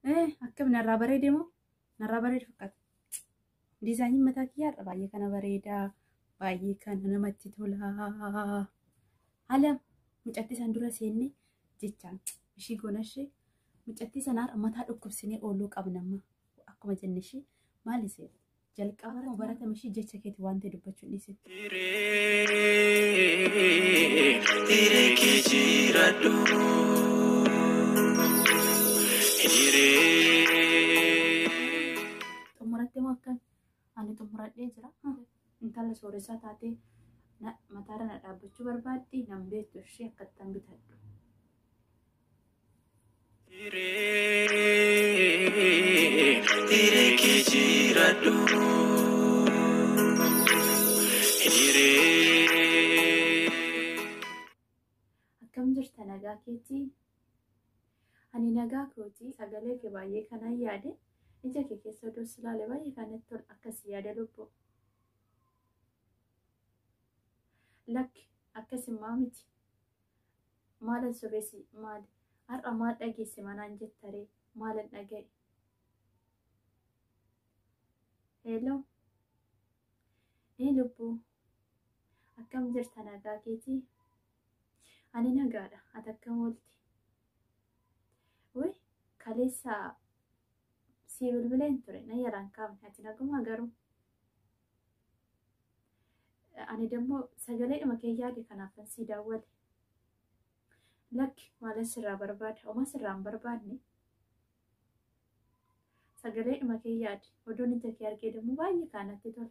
Akkam narraa bareede moo? Narraa bareedu fakkaata. Diizaayiniin mataa kiyyaarra baay'ee kana bareedaa. Baay'ee kana namatti tola. Haala mucattii san dura seenne jechaan ishii goona ishee mucattii sanaarra mataa dhukkubsinee ooluu qabna amma. Akkuma jenne ishee maal isee jalqaba akkuma baratame ishee jecha keeti waan ta'e dubbachuu hin dhiisin. Hiree kee jiraadhu. Hiree. Xumuratte moo akkam? Ani xumuradhee jira. Intala sooressaa taatee mataarra na dhaabbachuu barbaaddi nan beektu ishee akkattan bitadhu. Hiree kee jiraadhu. Hiree. Akkam jirta nagaa keetii? Ani nagaa kooti sagalee kee baay'ee kanan yaade ija kee keessa odoo si ilaale baay'ee kanatti tola akkasii yaada lubbuu. Lakki akkasumaa miti. Maalan sobeessi maali? Har'a maal dhageesse manaan jettaree maalan dhaga'e? Hello. Ee lubbuu. Akkam jirta nagaa keetii? Ani nagaadha. Ati akkam oolti? Wuy kaleessa sii bilbileen ture na yalaan kaafne ati nagumaa garuu. Ani dammoo sagaleedhuma kee yaade kanaafan sii daawwale. Lakki maalan sirraa barbaada? Homaa sirraa hin barbaadne. Sagaleedhuma kee yaade odoon ija kee argee dammoo baay'ee kaanatti tola.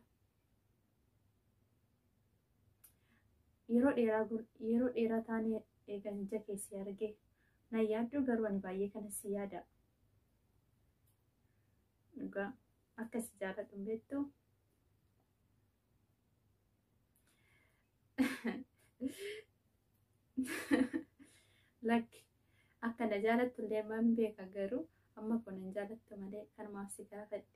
Yeroo dheeraa yeroo dheeraa taanee eegan ija kee si argee. Na yaadduu garuu ani baay'ee kana si yaada. Dhugaa akka si jaalladhu hin beektuu? Lakki akka na jaalattu illee man beeka garuu amma kun hin jaalattu malee kanumaaf si gaafadhe.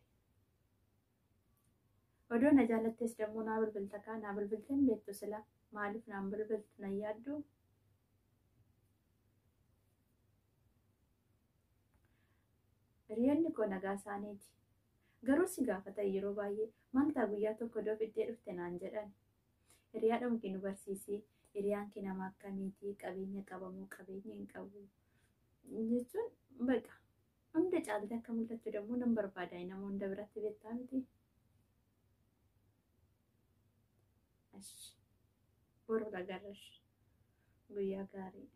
Odoo na jaalattees dammoo naa bilbilta kaa naa bilbiltee hin beektu sila maaliif naan bilbiltu na yaadduu? Hiriyoonni koo nagaa isaaniiti. Garuu si gaafatan yeroo baay'ee maal ta'a guyyaa tokko odoo fiddee dhufte naan jedhan. Hiriyaadhuma kee nu barsiisi. Hiriyaan kee nama akkamiiti? Qabeenya qaba moo qabeenya hin qabu? Jechuun baqa hunda caaltee akka mul'attu dammoo nan barbaada nama hunda biratti beektaa miti. Ashi boru lagarrash guyyaa gaarii.